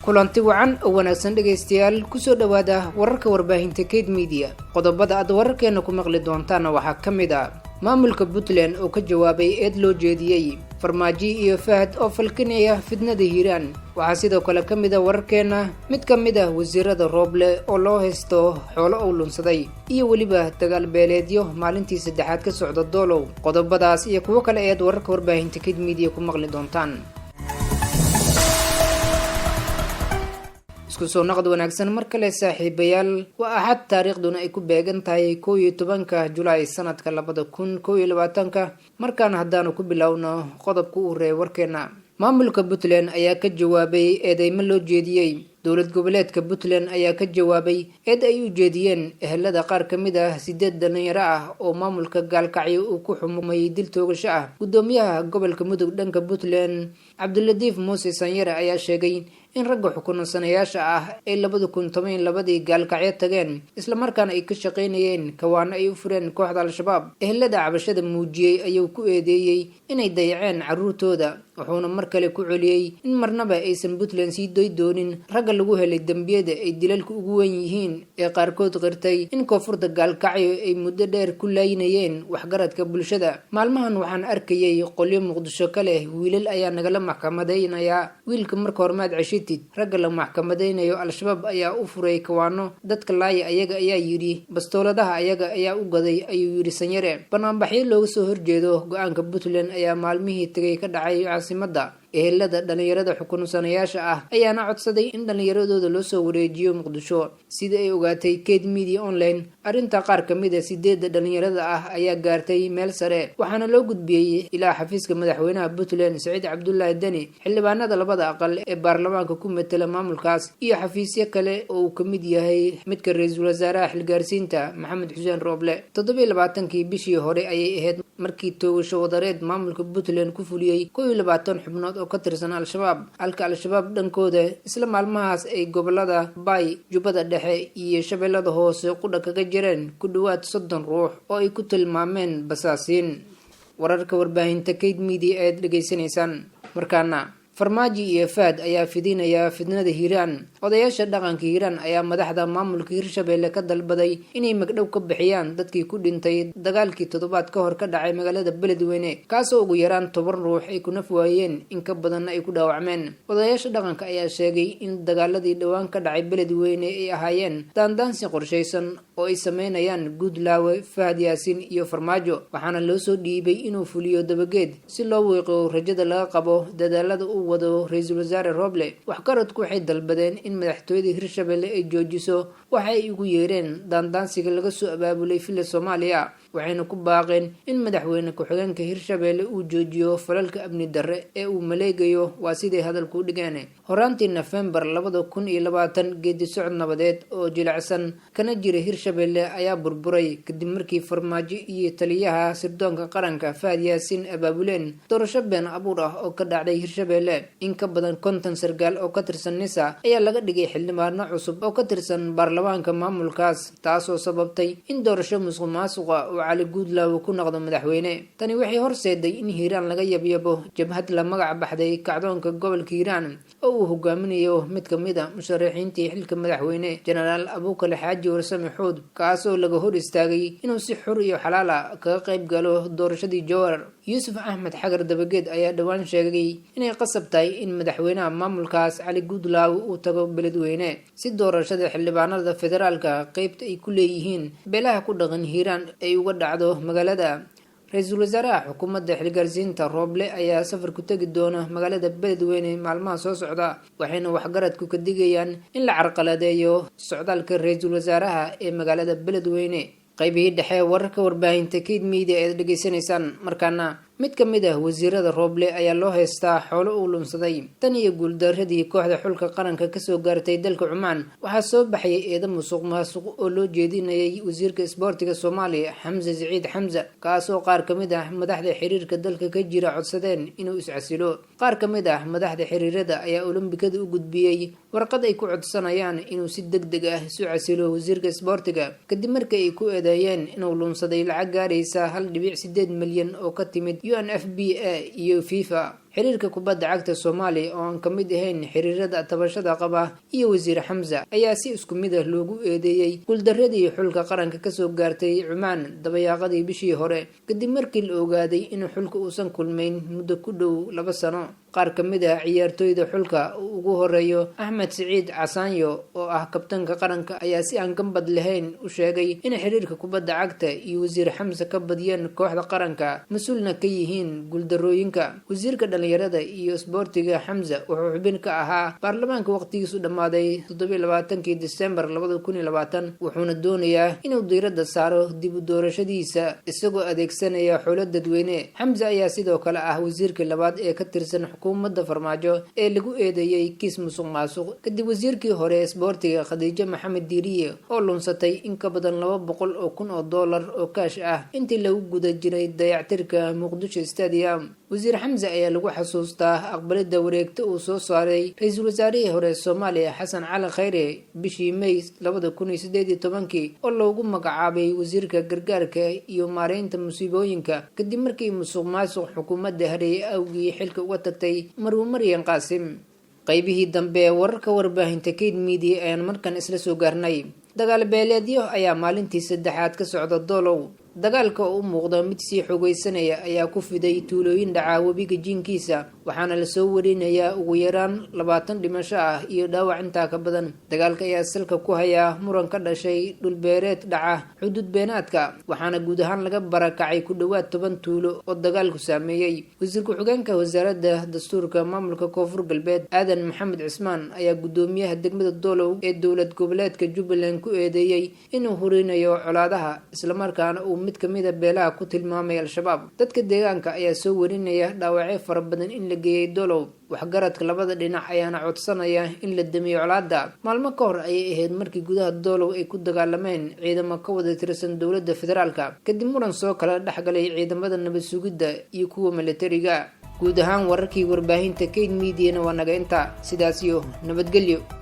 Kulanti wacan oo wanaagsan, dhegaystayaal. Kusoo dhowaada wararka warbaahinta Keyd Media. Qodobada aad wararkeena ku maqli doontaana waxaa ka mid ah: maamulka Puntland oo ka jawaabay eed loo jeediyey, Farmaajo iyo Fahad oo falkinaya fidnada Hiiraan. Waxaa sidoo kale ka mid ah wararkeena mid ka mid ah wasiirada Rooble oo loo haysto xoolo uu lunsaday, iyo weliba dagaal beeleedyo maalintii saddexaad ka socda Doolow. Qodobadaas iyo kuwo kale ayaad wararka warbaahinta Keyd Media ku maqli doontaan. Isku soo naqd wanaagsan mar kale, saaxiibayaal. Waa Axad, taariikhduna ay ku beegan tahay 11-ka Julaay sanadka 2021-ka. Markaana haddaanu ku bilowno qodobka u horeeya warkeena, maamulka Puntland ayaa ka jawaabay eedeymo loo jeediyey. Dowlad goboleedka Puntland ayaa ka jawaabay eed ay u jeediyeen ehelada qaar ka mid ah sideed dhalinyaro ah oo maamulka Gaalkacyo uu ku xumumay dil toogasho ah. Gudoomiyaha gobolka Mudug dhanka Puntland, Cabdilatiif Muuse Sanyare, ayaa sheegay in ragga xukunsanayaasha ah ay 2012-dii Gaalkacyo tageen, islamarkaana ay ka shaqaynayeen kawaano ay u fureen kooxda Al-Shabaab. Ehelada cabashada muujiyey ayuu ku eedeeyey inay dayaceen caruurtooda, wuxuuna mar kale ku celiyey in marnaba aysan Puntland sii doy doonin ragga lagu helay dembiyada ay dilalka ugu weyn yihiin, ee qaarkood qirtay in koonfurta Gaalkacyo ay muddo dheer ku laynayeen waxgaradka bulshada. "Maalmahan waxaan arkayay qolyo Muqdisho ka leh wiilal ayaa nagala maxkamadaynayaa. Wiilka marka hormaad ceshitid. Ragga la maxkamadaynayo Al-Shabaab ayaa u furay kawaano. Dadka laaya ayaga ayaa yidhi, bastooladaha ayaga ayaa u gaday," ayuu yidhi Sanyare. Banaanbaxyo looga soo horjeedo go-aanka Puntland ayaa maalmihii tegay ka dhacay caasimadda. Ehelada dhalinyarada xukunsanayaasha ah ayaana codsaday in dhallinyaradooda loo soo wareejiyo Muqdisho. Sida ay ogaatay Keyd Media Online, arrinta qaar ka mid ah sideedda dhalinyarada ah ayaa gaartay meel sare, waxaana loo gudbiyey ilaa xafiiska madaxweynaha Puntland Saciid Cabdulaahi Deni, xildhibaanada labada aqal ee baarlamaanka ku matela maamulkaas, iyo xafiisyo kale oo uu kamid yahay midka ra-iisul wasaaraha xilgaarsiinta Maxamed Xuseen Rooble. 27-kii bishii hore ayay ahayd markii toogasho wadareed maamulka Puntland ku fuliyey 21 xubnood oo ka tirsan Al-Shabaab, halka Al-Shabaab dhankooda isla maalmahaas ay gobolada Baay, Jubbada Dhexe iyo Shabeellada Hoose qudha kaga jireen ku dhowaad 30 ruux oo ay ku tilmaameen basaasiin. Wararka warbaahinta Keyd Media ayaad dhegaysanaysaan. Markaana, Farmaajo iyo Fahad ayaa fidinaya fidnada Hiiraan. Odayaasha dhaqanka Hiiraan ayaa madaxda maamulka Hirshabelle ka dalbaday inay magdhow ka bixiyaan dadkii ku dhintay dagaalkii toddobaad ka hor ka dhacay magaalada Beledweyne, kaasoo ugu yaraan 10 ruux ay ku naf waayeen, in ka badanna ay ku dhaawacmeen. Odayaasha dhaqanka ayaa sheegay in dagaaladii dhowaan ka dhacay Beledweyne ay ahaayeen daandaansi qorshaysan oo ay sameynayaan Guudlaawe, Fahad Yaasiin iyo Farmaajo, waxaana loo soo dhiibay inuu fuliyo Dabageed si loo wiiqo rajada laga qabo dadaalada uu wado ra-iisul wasaare Rooble. Waxgaradku waxay dalbadeen in madaxtooyada Hirshabelle ay joojiso waxa ay ugu yeereen daandaansiga laga soo abaabulay Villa Soomaaliya, waxayna ku baaqeen in madaxweyne ku-xigeenka Hirshabelle uu joojiyo falalka amni darre ee uu maleegayo, waa siday hadalku u dhigeen. Horaantii Nofembar 2020, geedi socod nabadeed oo jilicsan kana jira Hirshabelle ayaa burburay kadib markii Farmaajo iyo taliyaha sirdoonka qaranka Fahad Yaasiin abaabuleen doorasho been abuur ah oo ka dhacday Hirshabelle. In ka badan 50 sargaal oo ka tirsan NISA ayaa laga dhigay xildhibaano cusub oo ka tirsan baarlamaanka maamulkaas, taasoo sababtay in doorasho musuq maasuqa oo Cali Guudlaawe ku noqdo madaxweyne. Tani waxay horseeday in Hiiraan laga yabyabo jabhad la magac baxday Kacdoonka Gobolka Hiiraan oo uu hogaaminayo mid ka mid ah musharaxiintii xilka madaxweyne, Jenaraal Abuukale Xaaji Warsame Xuud, kaasoo laga hor istaagay inuu si xur iyo xalaal ah kaga qayb galo doorashadii Jowhar. Yuusuf Axmed Xagar Dabageed ayaa dhowaan sheegay inay qasab tahay in madaxweynaha maamulkaas Cali Guudlaawe uu tago Beledweyne si doorashada xildhibaanada federaalka qeybta ay ku leeyihiin beelaha ku dhaqan Hiiraan ay uga dhacdo magaalada. Ra-iisul wasaaraha xukuumadda xilgaarsiinta Rooble ayaa safar ku tegi doona magaalada Beledweyne maalmaha soo socda, waxayna waxgaradku ka digayaan in la carqaladeeyo socdaalka ra-iisul wasaaraha ee magaalada Beledweyne. Qaybihii dhexe wararka warbaahinta Keyd Media ayaad dhegaysanaysaan. Markaana, mid ka mid ah wasiirada Rooble ayaa loo haystaa xoolo uu lunsaday. Tan iyo guuldaradii kooxda xulka qaranka kasoo gaartay dalka Cumaan, waxaa soo baxayay eedo musuq maasuq oo loo jeedinayay wasiirka isboortiga Soomaaliya, Xamse Siciid Xamse, kaasoo qaar ka mid ah madaxda xiriirka dalka ka jira codsadeen inuu iscasilo. Qaar ka mid ah madaxda xiriirada ayaa Olombikada u gudbiyey warqad ay ku codsanayaan inuu si deg deg ah isu casilo wasiirka isboortiga, kadib markii ay ku eedeeyeen inuu lunsaday lacag gaaraysa 1.8 milyan oo ka timid UNFPA iyo FIFA. Xiriirka kubadda cagta Soomaaliya oo aan ka mid ahayn xiriirada tabashada qaba iyo wasiir Xamse ayaa si isku mid ah loogu eedeeyey guuldaradii xulka qaranka kasoo gaartay Cumaan dabayaaqadii bishii hore, kadib markii la ogaaday in xulka uusan kulmayn muddo ku dhow 2 sano. Qaar ka mid ah ciyaartooyda xulka ugu horeeyo Axmed Siciid Casaanyo oo ah kabtanka qaranka ayaa si aan gambad lahayn u sheegay in xiriirka kubadda cagta iyo wasiir Xamse ka badiyeen kooxda qaranka, mas-uulna ka yihiin guuldarooyinka. Wasiirka dhalinyarada iyo isboortiga Xamse wuxuu xubin ka ahaa baarlamaanka waqtigiisu dhammaaday 27 Disembar 2020, wuxuuna doonayaa inuu diiradda saaro dib u doorashadiisa isagoo adeegsanaya xulo dadweyne. Xamse ayaa sidoo kale ah wasiirka labaad ee ka tirsan xukuumadda Farmaajo ee lagu eedeeyay kiis musuq maasuq, kadib wasiirkii hore isboortiga Khadiijo Maxamed Diiriye oo lunsatay in ka badan $200,000 oo kaash ah intii lagu guda jiray dayactirka Muqdisho Stadium. Wasiir Xamse ayaa lagu xasuustaa aqbalidda wareegta uu soo saaray ra-iisul wasaarihii hore Soomaaliya Xasan Cali Khayre bishii May 2018 oo loogu magacaabay wasiirka gargaarka iyo maareynta musiibooyinka, kadib markii musuq maasuq xukuumadda hareeyay awgii xilka uga tagtay Marwo Maryan Qaasim. Qaybihii dambe wararka warbaahinta Kayd Media ayaan markan isla soo gaarnay. Dagaal beeleedyo ayaa maalintii saddexaad ka socda Doolow. Dagaalka oo u muuqda mid sii xogeysanaya ayaa ku fiday tuulooyin dhaca webiga jiinkiisa, waxaana lasoo warinayaa ugu yaraan 20 dhimasho ah iyo dhaawac intaa ka badan. Dagaalka ayaa salka ku hayaa muran ka dhashay dhulbeereed dhaca xuduud beenaadka, waxaana guud ahaan laga barakacay ku dhowaad 10 tuulo oo dagaalku saameeyey. Wasiir ku-xigeenka wasaaradda dastuurka maamulka Koonfur Galbeed Aadan Maxamed Cismaan ayaa guddoomiyaha degmada Doolow ee dowlad goboleedka Jubbaland ku eedeeyey inuu hurinayo colaadaha, islamarkaana uu mid kamid a beelaha ku tilmaamay Al-Shabaab. Dadka deegaanka ayaa soo warinaya dhaawacyo fara badan in la geeyay Doolow. Waxgaradka labada dhinac ayaana codsanaya in la damiyo colaadda. Maalmo ka hor ayay ahayd markii gudaha Doolow ay ku dagaalameen ciidamo ka wada tirsan dowladda federaalka, kadib muran soo kala dhexgalay ciidamada nabad sugidda iyo kuwa militariga. Guud ahaan wararkii warbaahinta Kayd Media-na waa naga inta. Sidaas iyo nabadgelyo.